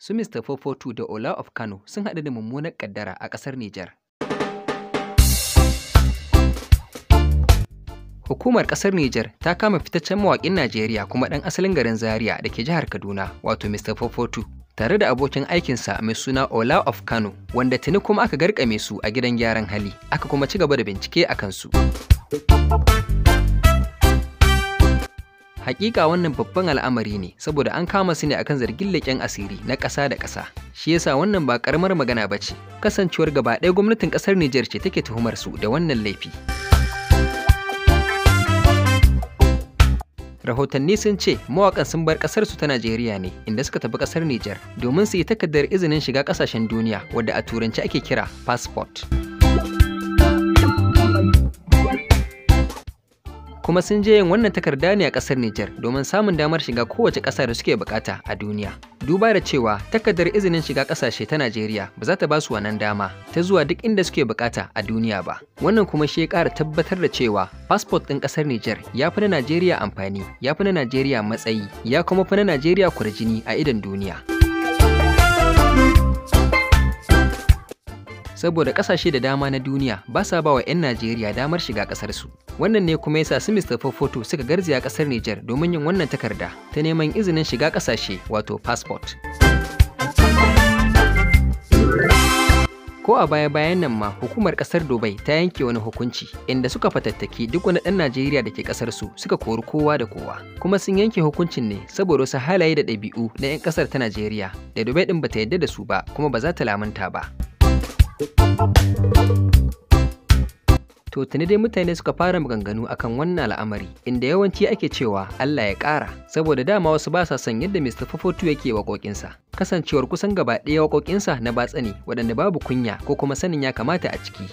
Su Mr. 442 da Ola of Kano sun haɗu da mummunar ƙaddara a ƙasar Nijar. Hukumar ƙasar Nijar ta kama fitaccen mawaƙin Najeriya kuma ɗan asalin garin Zaria da ke jihar Kaduna, wato Mr. 442, tare da abokin aikinsa mai suna Ola of Kano, wanda tuni kuma aka garkame su a gidan gyaran hali, aka kuma ci gaba da bincike a kansu. Hakika wannan babban al'amari ne saboda an kama su ne akan zargin leƙen asiri na ƙasa da ƙasa. Shi yasa wannan ba ƙaramar magana ba ce, kasancewar gaba ɗaya gwamnatin ƙasar Nijar ce take tuhumar su da wannan laifi. Rahotanni sun ce mawaƙan sun bar ƙasar su ta Najeriya ne inda suka tafi ƙasar Nijar domin su yi takardar izinin shiga ƙasashen duniya wadda a turanci ake kira passport. Kuma sun je yin wannan takarda ne a ƙasar Nijar domin samun damar shiga kowace ƙasa da suke bukata a duniya. Duba da cewa takardar izinin shiga ƙasashe ta Najeriya ba za ta ba su wannan dama ta zuwa duk inda suke bukata a duniya ba. Wannan kuma shi ya ƙara tabbatar da cewa fasfot ɗin ƙasar Nijar ya fi na Najeriya amfani, ya fi na Najeriya matsayi, ya kuma fi na Najeriya kwarjini a idon duniya. Saboda kasashe da dama na duniya ba sa ba wa 'yan Najeriya damar shiga kasarsu. Wannan ne kuma yasa su Mr. Fofoto suka garzaya kasar Nijar domin yin wannan takarda ta neman izinin shiga kasashe wato passport. Ko a baya-bayan nan ma hukumar kasar Dubai ta yanke wani hukunci inda suka fatattaki duk wani ɗan Najeriya da ke kasar su suka kori kowa da kowa. Kuma sun yanke hukuncin ne saboda wasu halaye da ɗabi'u na 'yan kasar ta Najeriya da Dubai ɗin bata yarda da su ba kuma ba za ta lamunta ba. To tuni dai mutane suka fara maganganu akan wannan al'amari inda yawanci ake cewa Allah ya ƙara saboda dama wasu ba sa son yadda Mr. Fofotu yake waƙoƙinsa. Kasancewar kusan gaba ɗaya waƙoƙinsa na batsa ne waɗanda babu kunya ko kuma sanin ya kamata a ciki.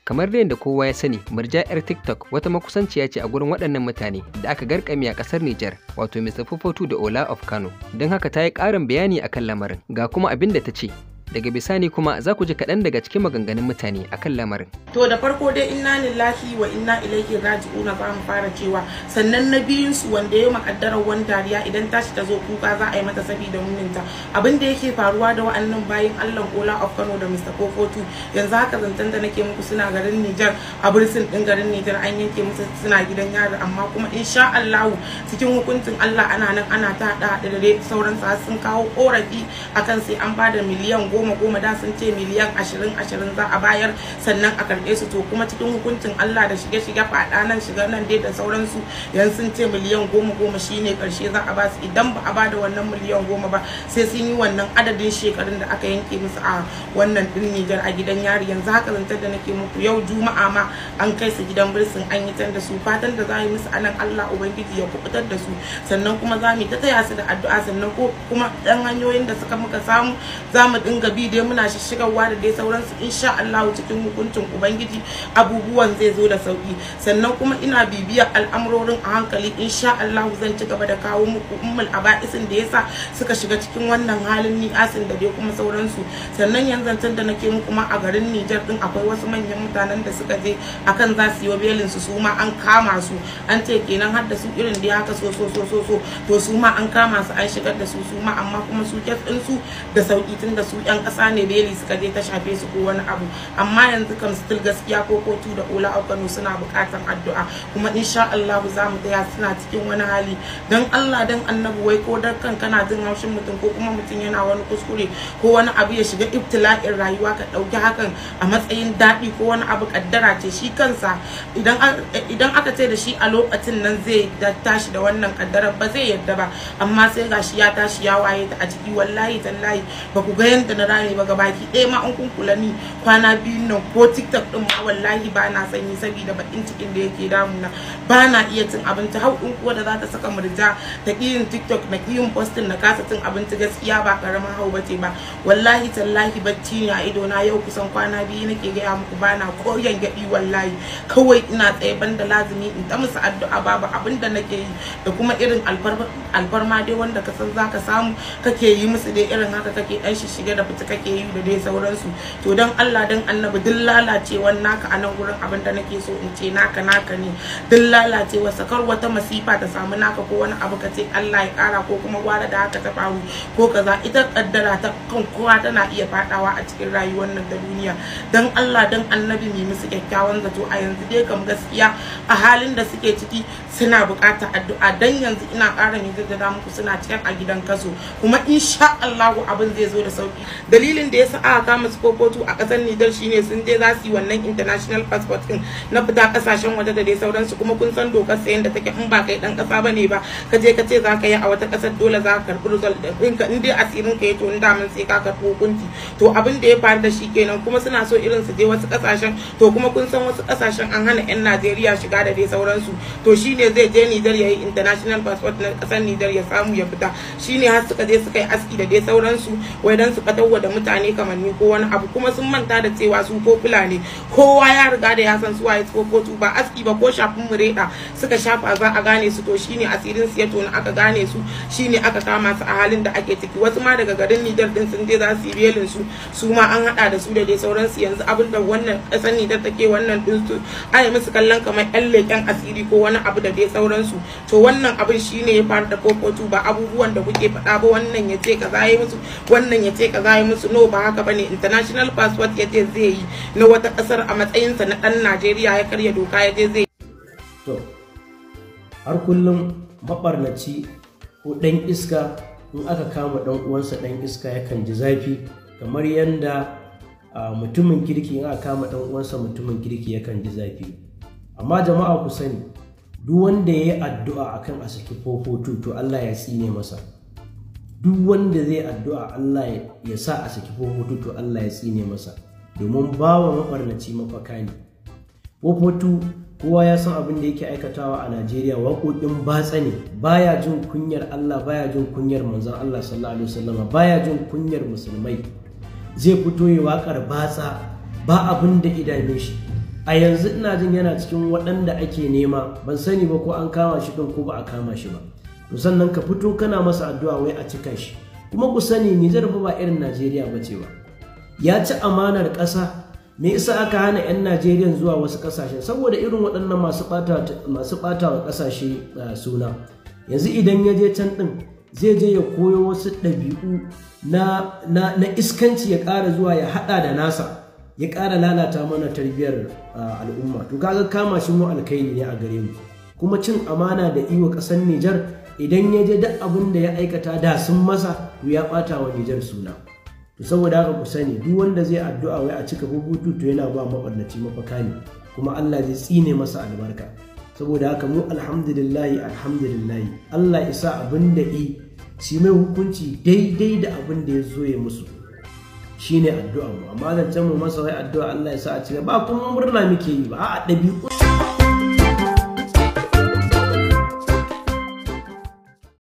Kamar da yadda kowa ya sani, Murja 'yar TikTok wata makusanciya ce a gurin waɗannan mutane da aka garkame a ƙasar Nijar, wato Mr. Fofotu da Ola of Kano. Don haka ta yi ƙarin bayani akan lamarin, ga kuma abin da ta ce. Daga bisani kuma za ku ji kaɗan daga cikin maganganun mutane akan lamarin. To da farko dai inna lillahi wa inna ilaihi raji'una za mu fara cewa, sannan na biyun su wanda ya makaddarar wani dariya idan tashi ta zo kuka za a yi mata saboda muninta. Abin da yake faruwa da wa'annan bayin Allah Ola of Kano da Mr. Kofotu yanzu haka zancen da nake muku suna garin Nijar, a birsin din garin Nijar an yanke musu suna gidan yari, amma kuma insha Allahu cikin hukuncin Allah ana nan ana ta hada hada da dai sauransu har sun kawo korafi akan sai an bada miliyan 10 10 da sun ce miliyan 20 20 za a bayar sannan a karɓe su. To kuma cikin hukuncin Allah da shige shige faɗa nan shiga nan dai da sauransu yanzu sun ce miliyan 10 10 shine karshe za a ba su. Idan ba a ba da wannan miliyan 10 ba sai sun yi wannan adadin shekarun da aka yanke musu a wannan din Nijar a gidan yari. Yanzu haka zantar da nake muku yau Juma'a ma an kai su gidan birsin an yi tan da su. Fatan da za yi musu anan Allah ubangiji ya kubutar da su, sannan kuma za mu ta taya su da addu'a, sannan ko kuma dan hanyoyin da suka muka samu za mu dinga bi dai muna shishigarwa da dai sauransu. Insha Allah cikin hukuncin ubangiji abubuwan zai zo da sauki. Sannan kuma ina bibiyar al'amurorin a hankali, insha Allah zan ci gaba da kawo muku ummul aba'isin da yasa suka shiga cikin wannan halin ni'asin da dai kuma sauransu. Sannan yanzu zancen da nake muku ma a garin Nijar din akwai wasu manyan mutanen da suka je akan za su yi belin su, su ma an kama su, an ce kenan har da su irin dai haka so so so so so to su ma an kama su an shigar da su su ma, amma kuma su kes din su da sauki tun da su yan ƙasa ne beli suka je ta shafe su ko wani abu. Amma yanzu kam still gaskiya ko kotu da Ola of Kano suna buƙatan addu'a, kuma insha Allah za mu taya suna cikin wani hali. Dan Allah dan annabi wai ko dan kan kana jin haushin mutum ko kuma mutum yana wani kuskure ko wani abu ya shiga ibtila'in rayuwa ka ɗauki hakan a matsayin daɗi ko wani abu kaddara ce. Shi kansa idan aka ce da shi a lokacin nan zai tashi da wannan kaddarar ba zai yadda ba, amma sai gashi ya tashi ya waye ta a ciki. Wallahi tallahi ba ku ga yanda na rame ba gabaki ɗaya ma an kun kula ni kwana biyun nan ko TikTok din ma wallahi ba na sanyi saboda bakin cikin da yake damuna. Ba na iya cin abinci, hau in kuwa da za ta saka murja ta ƙi yin TikTok na ƙi yin posting na kasa cin abinci gaskiya ba karamin hau bace ba. Wallahi tallahi bacci ne a ido na yau kusan kwana biyu nake gaya muku ba na ko gyangyaɗi wallahi. Kawai ina tsaye banda lazumi in ta musu addu'a babu abin da nake yi, da kuma irin alfarma dai wanda ka san zaka samu kake yi musu dai irin haka kake dan shige da fice. ci kake yi da dai sauransu. To dan Allah dan Annabi, duk lalacewar naka a nan gurin, abin da nake so in ce, naka naka ne. Duk lalacewar sakar wata masifa ta samu naka ko wani abu, ka ce Allah ya kara ko kuma gwara da haka ta faru ko kaza. Ita kaddara ta kan kowa tana iya fadawa a cikin rayuwar nan ta duniya. Dan Allah dan Annabi, mai musu kyakkyawan zato. A yanzu dai kam gaskiya a halin da suke ciki suna buƙatar addu'a, dan yanzu ina ƙara mai jaddada muku suna cikin a gidan kaso, kuma insha Allahu abin zai zo da sauki. Dalilin da yasa aka kama su kokotu a ƙasar Nijar shine sun je za su yi wannan international passport din na fita ƙasashen waje da dai sauransu. Kuma kun san dokar sayan da take, in ba kai dan ƙasa bane ba, ka je ka ce za ka yi a wata ƙasar, dole za ka karɓi result ɗinka. In dai asirin ka yi to in daman sai ka karɓi hukunci. To abin da ya faru da shi kenan. Kuma suna so irin su je wasu ƙasashen, to kuma kun san wasu ƙasashen an hana 'yan Najeriya shiga da dai sauransu. To shine zai je Nijar ya yi international passport na ƙasar Nijar ya samu ya fita. Shine har suka je suka yi aski da dai sauransu, wai dan su fatarwa da mutane kamanni ko wani abu. Kuma sun manta da cewa su ko fulani, kowa ya riga da ya san su waye ko kotu. Ba aski ba, ko shafin mureda suka shafa za a gane su. To shine asirin su ya tona, aka gane su, shine aka kama su a halin da ake ciki. Wasu ma daga garin Nijar din sun je za su yi belin su, su ma an hada da su da dai sauransu. Yanzu abin da wannan kasar Nijar take wannan din su, ai musu kallon kamar yan leken asiri ko wani abu da dai sauransu. To wannan abin shine ya faru da kokotu, ba abubuwan da kuke faɗa ba, wannan ya ce kaza yi musu, wannan ya ce kaza yi musu. No, ba haka bane. International passport ya ce zai yi na wata kasar a matsayinsa na ɗan Najeriya, ya karya doka ya je zai. To har kullum maɓarnaci ko ɗan iska, in aka kama ɗan uwansa ɗan iska yakan ji zafi, kamar yadda mutumin kirki in aka kama ɗan uwansa mutumin kirki yakan ji zafi. Amma jama'a ku sani, duk wanda ya yi addu'a akan a saki 442, to Allah ya tsine masa. Duk wanda zai addu'a Allah ya sa a saki 442, to Allah ya tsine masa, domin bawa maɓarnaci mafaka ne. 442 kowa ya san abin da yake aikatawa a Najeriya, waƙoƙin batsa ne, baya jin kunyar Allah, baya jin kunyar manzon Allah sallallahu alaihi wasallama, baya jin kunyar musulmai. Zai fito ya waƙar batsa, ba abin da idame shi. A yanzu ina jin yana cikin waɗanda ake nema, ban sani ba ko an kama shi ɗin ko ba a kama shi ba. To sannan ka fito kana masa addu'a wai a cika shi. Kuma ku sani, Nijar fa ba irin Najeriya ba ce ba. Ya ci amanar ƙasa. Me yasa aka hana 'yan Najeriya zuwa wasu ƙasashen? Saboda irin waɗannan masu ɓata wa ƙasashe suna. Yanzu idan ya je can ɗin, zai je ya koyo wasu ɗabi'u na iskanci, ya ƙara zuwa ya haɗa da nasa, ya ƙara lalata mana tarbiyyar al'umma. To kaga kama shi mu alkhairi ne a gare mu. Kuma cin amana da iwa ƙasar Nijar, idan ya je duk abin da ya aikata da sun masa, to ya ɓata wa Nijar suna. To saboda haka ku sani, duk wanda zai addu'a wai a cika bubutu, to yana ba maɓarnaci mafaka ne, kuma Allah zai tsine masa albarka. Saboda haka mu alhamdulillahi, alhamdulillahi, Allah isa abin da i shi mai hukunci daidai da abin da ya zo ya musu, shine addu'a mu. Amma zancen mu masa wai addu'a Allah ya sa a cika, ba kuma murna muke yi ba, a'a, ɗabi'u.